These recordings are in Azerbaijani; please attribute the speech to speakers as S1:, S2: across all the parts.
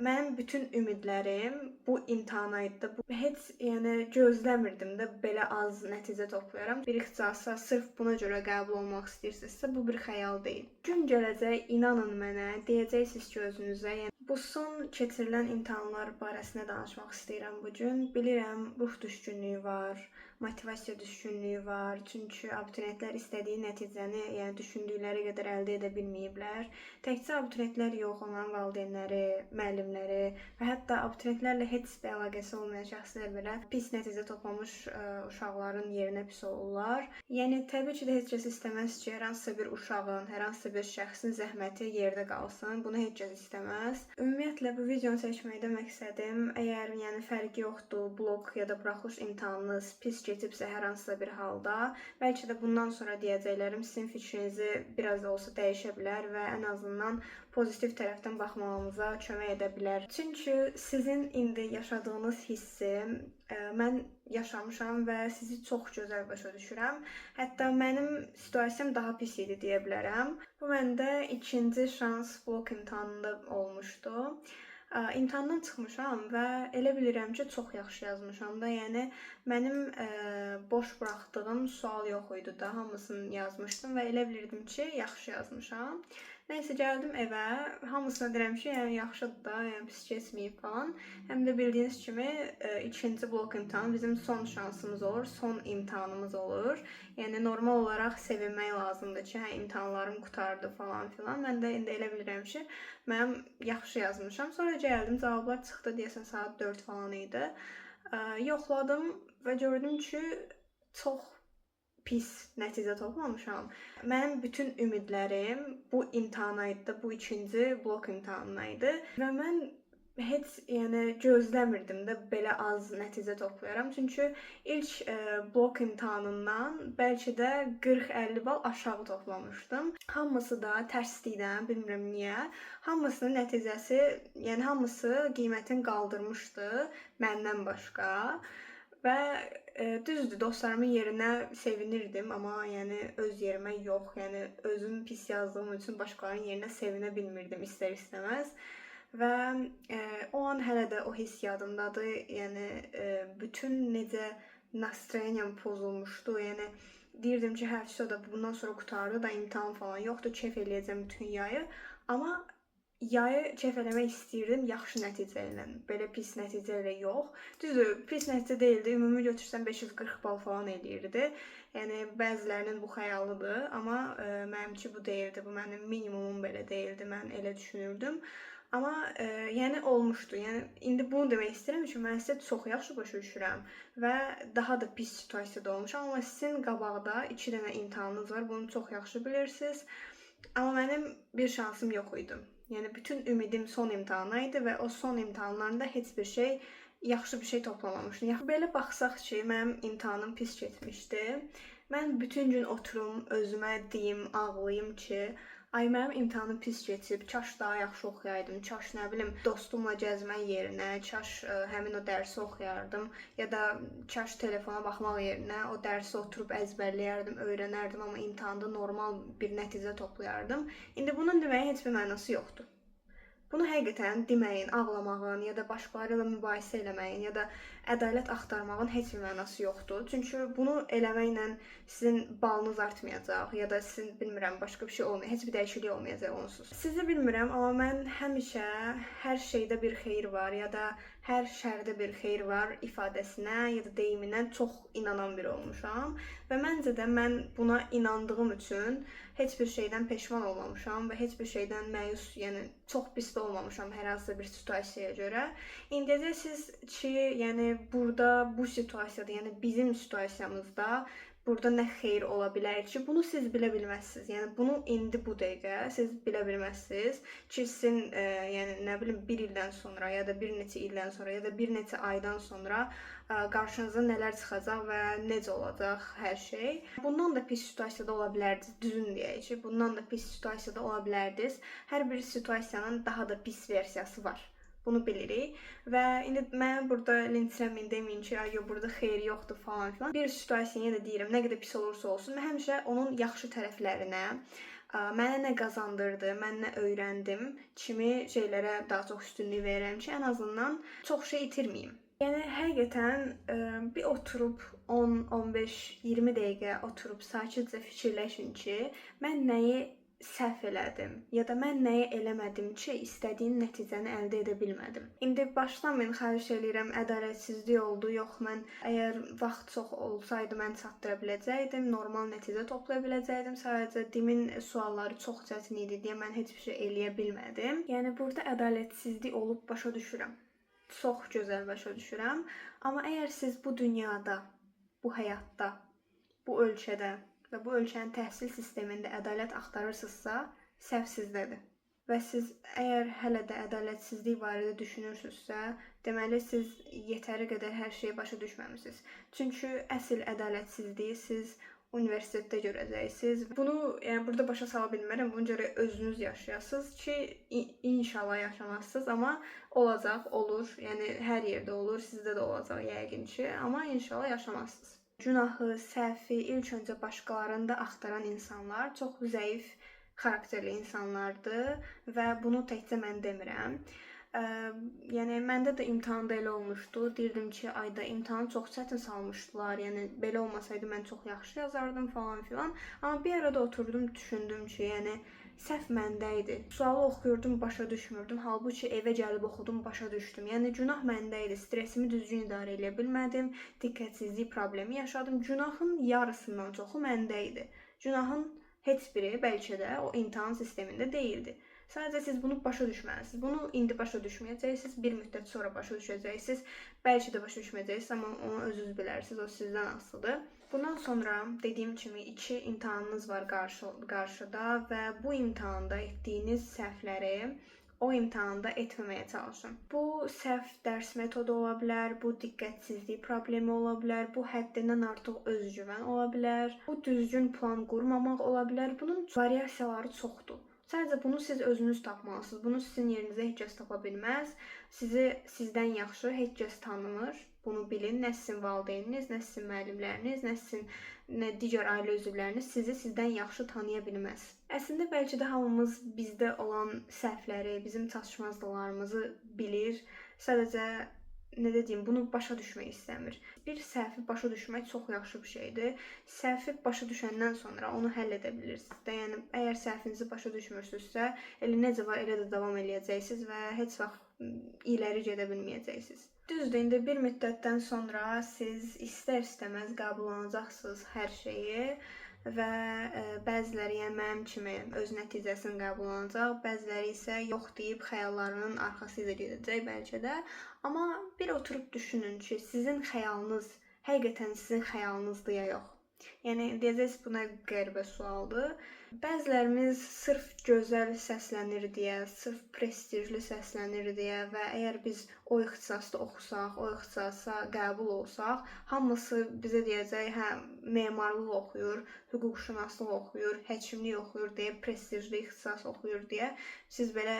S1: Mənim bütün ümidlərim bu imtahana idi. Bu heç, yəni gözləmirdim də belə az nəticə toplayaram. Bir ixtisasa sırf buna görə qəbul olmaq istəyirsinizsə, bu bir xəyal deyil. Gün gələcək, inanın mənə, deyəcəksiniz ki özünüzə. Yəni bu son keçirilən imtahanlar barəsində danışmaq istəyirəm bu gün. Bilirəm, ruh düşkünlüyü var, motivasiya düşkünlüyü var. Çünki abituriyentlər istədiyi nəticəni, yəni düşündükləri qədər əldə edə bilməyiblər. Təkcə abituriyentlər yox, onların valideynləri, müəllimləri və hətta abituriyentlərlə heç bir əlaqəsi olmayan şəxslər belə pis nəticə toplamış uşaqların yerinə pis olurlar. Yəni təbii ki də heç kəs istəməz ki, hər hansısa bir uşağın, hər hansısa bir şəxsin zəhməti yerdə qalsın. Bunu heç kəs istəməz. Ümumiyyətlə bu videonu çəkməkdə məqsədim, əgər yəni fərqi yoxdur, blok ya da buraxılış imtahanınız pis keçibsə hər hansısa bir halda, bəlkə də bundan sonra deyəcəklərim sizin fikrinizi biraz da olsa dəyişə bilər və ən azından pozitiv tərəfdən baxmağınıza kömək edə bilər. Çünki sizin indi yaşadığınız hissi mən yaşamışam və sizi çox gözəl başa düşürəm. Hətta mənim situasiyam daha pis idi deyə bilərəm. Bu məndə ikinci şans blok imtahanında olmuşdu. İmtahandan çıxmışam və elə bilirəm ki, çox yaxşı yazmışam da. Yəni mənim boş buraxdığım sual yox idi da, hamısını yazmışdım və elə bilirdim ki, yaxşı yazmışam. Nəysə gəldim evə, hamısına deyirəm ki, yəni yaxşıdır da, yəni pis keçməyib falan. Həm də bildiyiniz kimi ikinci blok imtahanı bizim son şansımız olur, son imtahanımız olur. Yəni normal olaraq sevinmək lazımdır ki, hə imtahanlarım qurtardı falan filan. Mən də indi elə bilirəm ki, mənim yaxşı yazmışam. Sonra gəldim, cavablar çıxdı, deyəsən saat 4 falan idi. Yoxladım və gördüm ki, çox pis nəticə toplamışam. Mənim bütün ümidlərim bu imtahana idi, bu ikinci blok imtahanına idi və mən heç, yəni gözləmirdim də belə az nəticə toplayaram. Çünki ilk blok imtahanından bəlkə də 40-50 bal aşağı toplamışdım. Hamısı da tərslikdən, bilmirəm niyə. Hamısının nəticəsi, yəni hamısı qiymətini qaldırmışdı məndən başqa. Və düzdür, dostlarımın yerinə sevinirdim, amma yəni öz yerimə yox. Yəni özüm pis yazdığım üçün başqalarının yerinə sevinə bilmirdim istər-istəməz. Və o an hələ də o hiss yadımdadır. Yəni bütün necə настроением pozulmuşdu. Yəni deyirdim ki, hə, всё da bundan sonra qurtardı da, imtahan falan yoxdur, kef eləyəcəm bütün yayı. Amma yayı kef eləmək istəyirdim yaxşı nəticə ilə, belə pis nəticə ilə yox. Düzdür, pis nəticə deyildi. Ümumi götürsəm 540 bal falan eləyirdi. Yəni bəzilərinin bu xəyalıdır, amma mənimki bu deyildi. Bu mənim minimumum belə deyildi. Mən elə düşünürdüm. Amma yəni olmuşdu. Yəni indi bunu demək istəyirəm ki, mən sizə çox yaxşı başa düşürəm və daha da pis situasiyada olmuşam. Amma sizin qabaqda 2 dənə imtahanınız var. Bunu çox yaxşı bilirsiniz. Amma mənim bir şansım yox idi. Yəni bütün ümidim son imtahana idi və o son imtahanlarında heç bir şey, yaxşı bir şey toplamamışdım. Yəni belə baxsaq ki, mənim imtahanım pis getmişdi. Mən bütün gün oturum, özümə deyim, ağlayım ki, ay mənim imtahanım pis keçib, kaş daha yaxşı oxuyaydım, kaş nə bilim dostumla gəzmək yerinə, kaş həmin o dərsi oxuyardım ya da kaş telefona baxmaq yerinə o dərsi oturub əzbərləyərdim, öyrənərdim, amma imtahanda normal bir nəticə toplayardım. İndi bunun deməyin heç bir mənası yoxdur. Bunu həqiqətən deməyin, ağlamağın ya da başqaları ilə mübahisə eləməyin ya da ədalət axtarmağın heç bir mənası yoxdur. Çünki bunu eləməklə sizin balınız artmayacaq ya da sizin bilmirəm başqa bir şey olmayacaq, heç bir dəyişiklik olmayacaq onsuz. Sizi bilmirəm, amma mən həmişə hər şeydə bir xeyir var ya da hər şərdə bir xeyir var ifadəsinə ya da deyiminə çox inanan biri olmuşam və məncə də mən buna inandığım üçün heç bir şeydən peşman olmamışam və heç bir şeydən məyus, yəni çox pis də olmamışam hər hansısa bir situasiyaya görə. İndi deyəcəksiniz ki, yəni burada bu situasiyada, yəni bizim situasiyamızda burada nə xeyir ola bilər ki, bunu siz bilə bilməzsiniz. Yəni bunu indi bu dəqiqə siz bilə bilməzsiniz ki, sizin yəni nə bilim bir ildən sonra ya da bir neçə ildən sonra ya da bir neçə aydan sonra qarşınıza nələr çıxacaq və necə olacaq hər şey. Bundan da pis situasiyada ola bilərdiniz, düzünü deyək ki, bundan da pis situasiyada ola bilərdiniz. Hər bir situasiyanın daha da pis versiyası var. Bunu bilirik və indi mənə burada linçləməyin, deməyin ki, ay yox, burada xeyir yoxdur falan filan. Bir situasiya, yenə də deyirəm, nə qədər pis olursa olsun, mən həmişə onun yaxşı tərəflərinə Mənə nə qazandırdı, mən nə öyrəndim kimi şeylərə daha çox üstünlük verirəm ki, ən azından çox şey itirməyim. Yəni həqiqətən bir oturub 10, 15, 20 dəqiqə oturub sakitcə fikirləşin ki, mən nəyi səhv elədim ya da mən nəyi eləmədim ki, istədiyim nəticəni əldə edə bilmədim. İndi başlamayın, xahiş eləyirəm, ədalətsizlik oldu. Yox, mən əgər vaxt çox olsaydı mən çatdıra biləcəkdim, normal nəticə toplaya biləcəkdim. Sadəcə DİM-in sualları çox çətin idi deyə mən heç bir şey eləyə bilmədim. Yəni burada ədalətsizlik olub, başa düşürəm. Çox gözəl başa düşürəm. Amma əgər siz bu dünyada, bu həyatda, bu ölkədə və bu ölkənin təhsil sistemində ədalət axtarırsınızsa, səhv sizdədir. Və siz əgər hələ də ədalətsizlik barədə düşünürsünüzsə, deməli siz yetəri qədər hər şeyi başa düşməmisiniz. Çünki əsl ədalətsizliyi siz universitetdə görəcəksiniz. Bunu yəni burada başa sala bilmərəm. Bunu gərək özünüz yaşayasınız ki, inşallah yaşamazsınız, amma olacaq, olur. Yəni hər yerdə olur, sizdə də olacaq yəqin ki, amma inşallah yaşamazsınız. Günahı, səhvi ilk öncə başqalarında axtaran insanlar çox zəif xarakterli insanlardır və bunu təkcə mən demirəm. Yəni məndə də imtahanda elə olmuşdu. Deyirdim ki, ayda imtahanı çox çətin salmışdılar. Yəni belə olmasaydı mən çox yaxşı yazardım falan filan. Amma bir arada oturdum, düşündüm ki, yəni səhv məndə idi. Sualı oxuyurdum, başa düşmürdüm. Halbuki evə gəlib oxudum, başa düşdüm. Yəni günah məndə idi. Stresimi düzgün idarə eləyə bilmədim. Diqqətsizlik problemi yaşadım. Günahın yarısından çoxu məndə idi. Günahın heç biri bəlkə də o imtahan sistemində deyildi. Sadəcə siz bunu başa düşməlisiniz. Bunu indi başa düşməyəcəksiniz, bir müddət sonra başa düşəcəksiniz. Bəlkə də başa düşməyəcəksiniz, amma onu özünüz bilərsiniz, o sizdən asılıdır. Bundan sonra dediyim kimi 2 imtahanınız var qarşıda və bu imtahanda etdiyiniz səhvləri o imtahanda etməməyə çalışın. Bu səhv dərs metodu ola bilər, bu diqqətsizlik problemi ola bilər, bu həddindən artıq özgüvən ola bilər, bu düzgün plan qurmamaq ola bilər. Bunun variasiyaları çoxdur. Sadəcə bunu siz özünüz tapmalısınız. Bunu sizin yerinizə heç kəs tapa bilməz. Sizi sizdən yaxşı heç kəs tanımır. Bunu bilin. Nə sizin valideyniniz, nə sizin müəllimləriniz, nə sizin nə digər ailə üzvləriniz sizi sizdən yaxşı tanıya bilməz. Əslində bəlkə də hamımız bizdə olan səhvləri, bizim çatışmazlıqlarımızı bilir. Sadəcə nə deyim, bunu başa düşmək istəmir. Bir səhvi başa düşmək çox yaxşı bir şeydir. Səhvi başa düşəndən sonra onu həll edə bilirsiniz də. Yəni əgər səhvinizi başa düşmürsünüzsə, elə necə var elə də davam eləyəcəksiniz və heç vaxt iləri gedə bilməyəcəksiniz. Düzdür, indi bir müddətdən sonra siz istər-istəməz qəbul olunacaqsınız hər şeyi və bəziləri, yəni mənim kimi öz nəticəsini qəbul olunacaq, bəziləri isə yox deyib xəyallarının arxası ilə gedəcək bəlkə də. Amma bir oturub düşünün ki, sizin xəyalınız həqiqətən sizin xəyalınızdır ya yox. Yəni deyəcəksiniz bu nə qəribə sualdır. Bəzilərimiz sırf gözəl səslənir deyə, sırf prestijli səslənir deyə və əgər biz o ixtisasda oxusaq, o ixtisasa qəbul olsaq, hamısı bizə deyəcək, hə, memarlıq oxuyur, hüquqşünaslıq oxuyur, həkimlik oxuyur deyə, prestijli ixtisas oxuyur deyə siz belə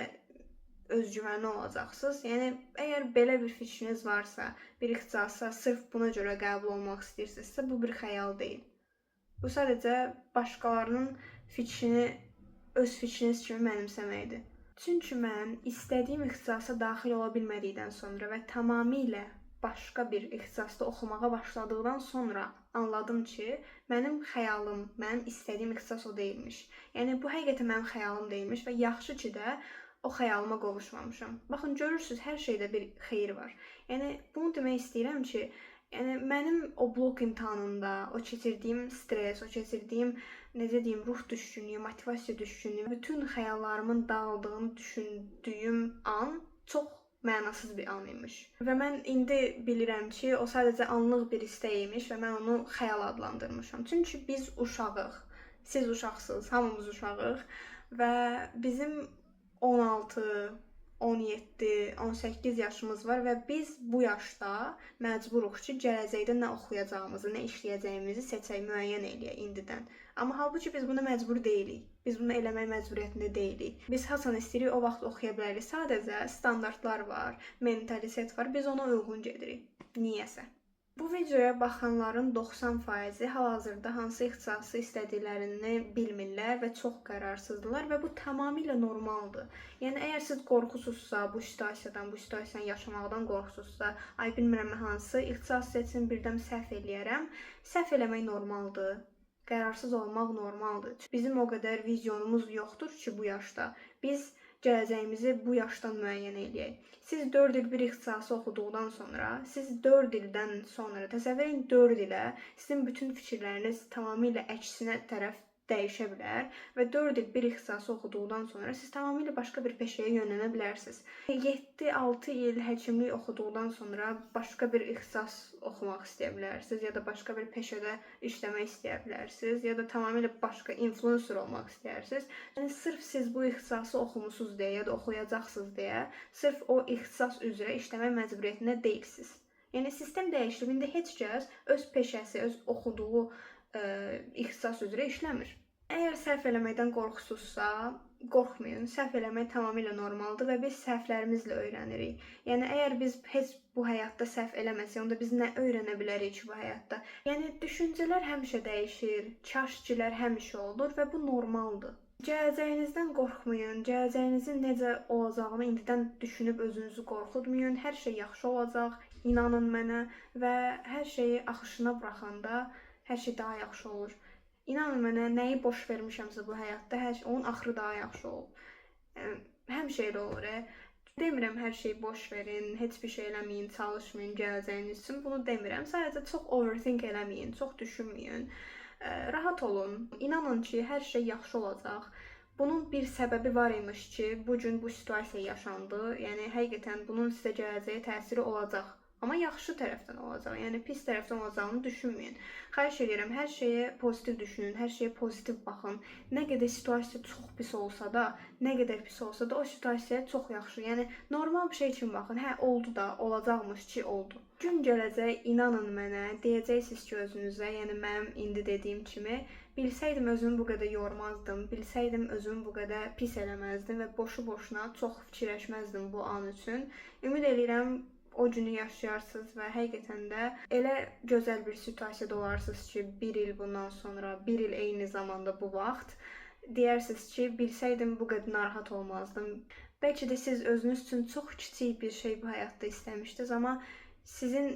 S1: özgüvənli olacaqsınız. Yəni əgər belə bir fikriniz varsa, bir ixtisasa sırf buna görə qəbul olmaq istəyirsinizsə, bu bir xəyal deyil. Bu sadəcə başqalarının fikrini öz fikriniz kimi mənimsəməkdir. Çünki mən istədiyim ixtisasa daxil ola bilmədikdən sonra və tamamilə başqa bir ixtisasda oxumağa başladıqdan sonra anladım ki, mənim xəyalım, mənim istədiyim ixtisas o deyilmiş. Yəni bu həqiqətən mənim xəyalım deyilmiş və yaxşı ki də o xəyalıma qovuşmamışam. Baxın, görürsüz, hər şeydə bir xeyir var. Yəni bunu demək istəyirəm ki, yəni mənim o blok imtahanında o keçirdiyim stres, o keçirdiyim, necə deyim, ruh düşkünlüyü, motivasiya düşkünlüyü, bütün xəyallarımın dağıldığını düşündüyüm an çox mənasız bir an imiş. Və mən indi bilirəm ki, o sadəcə anlıq bir istək imiş və mən onu xəyal adlandırmışam. Çünki biz uşağıq. Siz uşaqsınız, hamımız uşağıq və bizim 16, 17, 18 yaşımız var və biz bu yaşda məcburuq ki, gələcəkdə nə oxuyacağımızı, nə işləyəcəyimizi seçək, müəyyən eləyək indidən. Amma halbuki biz buna məcbur deyilik. Biz bunu eləmək məcburiyyətində deyilik. Biz haçan istəyirik, o vaxt oxuya bilərik. Sadəcə standartlar var, mentalitet var. Biz ona uyğun gedirik. Niyəsə. Bu videoya baxanların 90%-i hal-hazırda hansı ixtisası istədiklərini bilmirlər və çox qərarsızdırlar və bu tamamilə normaldır. Yəni əgər siz qorxusunuzsa bu situasiyadan, bu situasiyanı yaşamaqdan qorxusunuzsa, ay bilmirəm hansı ixtisas seçim, birdən səhv eləyərəm. Səhv eləmək normaldır. Qərarsız olmaq normaldır. Bizim o qədər vizyonumuz yoxdur ki, bu yaşda biz gələcəyimizi bu yaşdan müəyyən eləyək. Siz 4 il bir ixtisası oxuduqdan sonra, siz 4 ildən sonra təsəvvür edin 4 ilə sizin bütün fikirləriniz tamamilə əksinə tərəf dəyişə bilər və 4 il bir ixtisası oxuduqdan sonra siz tamamilə başqa bir peşəyə yönələ bilərsiniz. 7-6 il həkimlik oxuduqdan sonra başqa bir ixtisas oxumaq istəyə bilərsiniz ya da başqa bir peşədə işləmək istəyə bilərsiniz ya da tamamilə başqa influencer olmaq istəyərsiniz. Yəni sırf siz bu ixtisası oxumusunuz deyə ya da oxuyacaqsınız deyə sırf o ixtisas üzrə işləmək məcburiyyətində deyilsiniz. Yəni sistem dəyişib. İndi heç kəs öz peşəsi, öz oxuduğu ixtisas üzrə işləmir. Əgər səhv eləməkdən qorxusunuzsa, qorxmayın. Səhv eləmək tamamilə normaldır və biz səhvlərimizlə öyrənirik. Yəni əgər biz heç bu həyatda səhv eləməsək, onda biz nə öyrənə bilərik ki bu həyatda? Yəni düşüncələr həmişə dəyişir, kaşkilər həmişə olur və bu normaldır. Gələcəyinizdən qorxmayın. Gələcəyinizin necə olacağını indidən düşünüb özünüzü qorxutmayın. Hər şey yaxşı olacaq. İnanın mənə və hər şeyi axışına buraxanda hər şey daha yaxşı olur. İnanın mənə, nəyi boş vermişəmsə bu həyatda, hər şey, onun axırı daha yaxşı olub. Yəni, həmişə elə olur. Demirəm hər şeyi boş verin, heç bir şey eləməyin, çalışmayın gələcəyiniz üçün. Bunu demirəm. Sadəcə çox overthink eləməyin, çox düşünməyin. Rahat olun. İnanın ki, hər şey yaxşı olacaq. Bunun bir səbəbi var imiş ki, bu gün bu situasiya yaşandı. Yəni həqiqətən bunun sizə gələcəyə təsiri olacaq. Amma yaxşı tərəfdən olacaq. Yəni pis tərəfdən olacağını düşünməyin. Xahiş edirəm, hər şeyə pozitiv düşünün, hər şeyə pozitiv baxın. Nə qədər situasiya çox pis olsa da, nə qədər pis olsa da o situasiyaya çox yaxşı. Yəni normal bir şey kimi baxın. Hə, oldu da, olacaqmış ki, oldu. Gün gələcək, inanın mənə, deyəcəksiniz ki özünüzə, yəni mənim indi dediyim kimi, bilsəydim özümü bu qədər yormazdım, bilsəydim özümü bu qədər pis eləməzdim və boşu-boşuna çox fikirləşməzdim bu an üçün. Ümid eləyirəm o günü yaşayarsınız və həqiqətən də elə gözəl bir situasiyada olarsınız ki, bir il bundan sonra, bir il eyni zamanda bu vaxt deyərsiniz ki, bilsəydim bu qədər narahat olmazdım. Bəlkə də siz özünüz üçün çox kiçik bir şey bu həyatda istəmişdiniz, amma sizin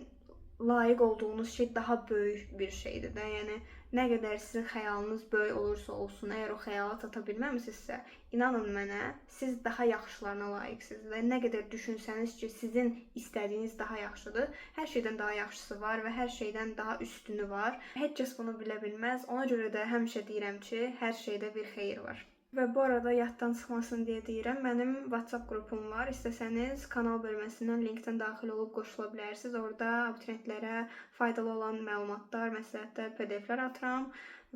S1: layiq olduğunuz şey daha böyük bir şeydir də. Yəni nə qədər sizin xəyalınız böyük olursa olsun, əgər o xəyala çata bilməmisinizsə, inanın mənə, siz daha yaxşılarına layiqsiniz və nə qədər düşünsəniz ki, sizin istədiyiniz daha yaxşıdır, hər şeydən daha yaxşısı var və hər şeydən daha üstünü var. Heç kəs bunu bilə bilməz. Ona görə də həmişə deyirəm ki, hər şeydə bir xeyir var. Və bu arada yaddan çıxmasın deyə deyirəm, mənim WhatsApp qrupum var. İstəsəniz kanal bölməsindən linkdən daxil olub qoşula bilərsiniz. Orada abituriyentlərə faydalı olan məlumatlar, məsləhətlər, PDF-lər atıram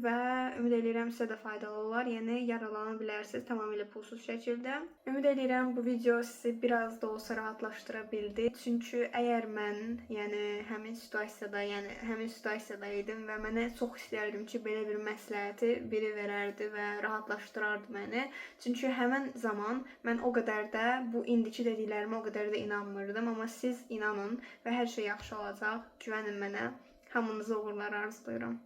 S1: və ümid eləyirəm sizə də faydalı olar. Yəni yararlana bilərsiniz tamamilə pulsuz şəkildə. Ümid eləyirəm bu video sizi biraz da olsa rahatlaşdıra bildi. Çünki əgər mən, yəni həmin situasiyada, yəni həmin situasiyada idim və mənə çox istərdim ki, belə bir məsləhəti biri verərdi və rahatlaşdırardı məni. Çünki həmin zaman mən o qədər də bu indiki dediklərimə o qədər də inanmırdım, amma siz inanın və hər şey yaxşı olacaq. Güvənin mənə. Hamınıza uğurlar arzulayıram.